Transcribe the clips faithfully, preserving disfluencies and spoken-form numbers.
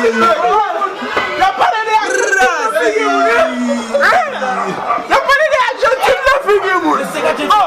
Y ap pale de Arjantin nan figi moun. Y ap pale de Arjantin nan figi moun. Oh!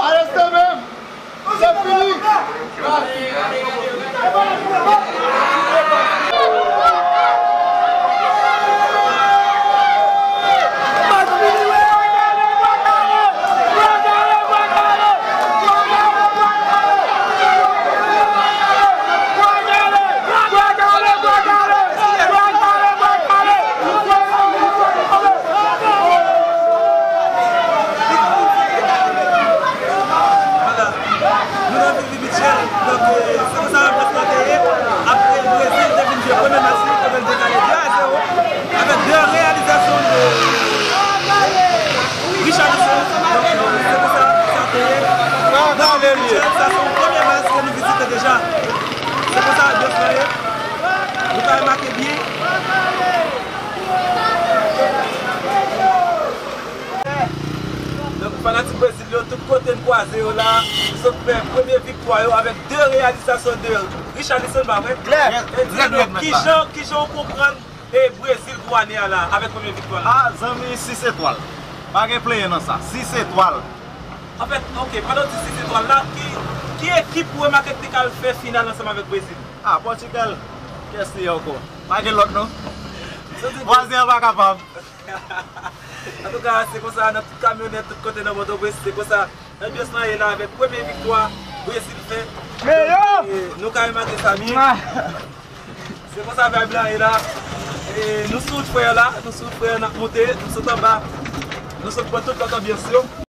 Arete menm! Se fini! Nou nan vil Michel. Donk, eh, se konsa match la te ye. Apre Brezil te vin jwe premye match li, kote l te gade de a zewo, avèk de reyalizasyon de Richarlison. Donk, eh, se konsa sa te ye. Donk, Michel, sa se yon premye match ke nou vizite deja. Se konsa ambyans la ye. Nou ka remake byen. Donk, fanatik Brezil yo, tout kote n kwaze yo la, zòt fè premye viktwa yo avèk de reyalizasyon de Richarlison, pa vre? Klè. E di nou, kijan, kijan w konprann, e, Brezil pou ane a la, avèk premye viktwa la? A, zanmi, sis etwal. Pa gen plenyen nan sa. Sis etwal. Anfèt, oke, pandan w di sis etwal la, ki, ki ekip ou remake ki te ka al fè final ansanm avèk Brezil? A, Pòtigal. Kiyès li ye ankò? Pa gen lòt non. Vwazen an pa kapab. Antouka, se konsa nan tout kamyonèt, tout kote nan Pòtoprens, se konsa anbyans lan ye la avèk premye viktwa Brezil fè. Meyè! E, nou ka remake sa byen. Se konsa vibe lan ye la. E, nou sou wout frè la, nou sou wout frè, n ap monte, nou sot anba, nou sot pran tout lòt anbyans yo.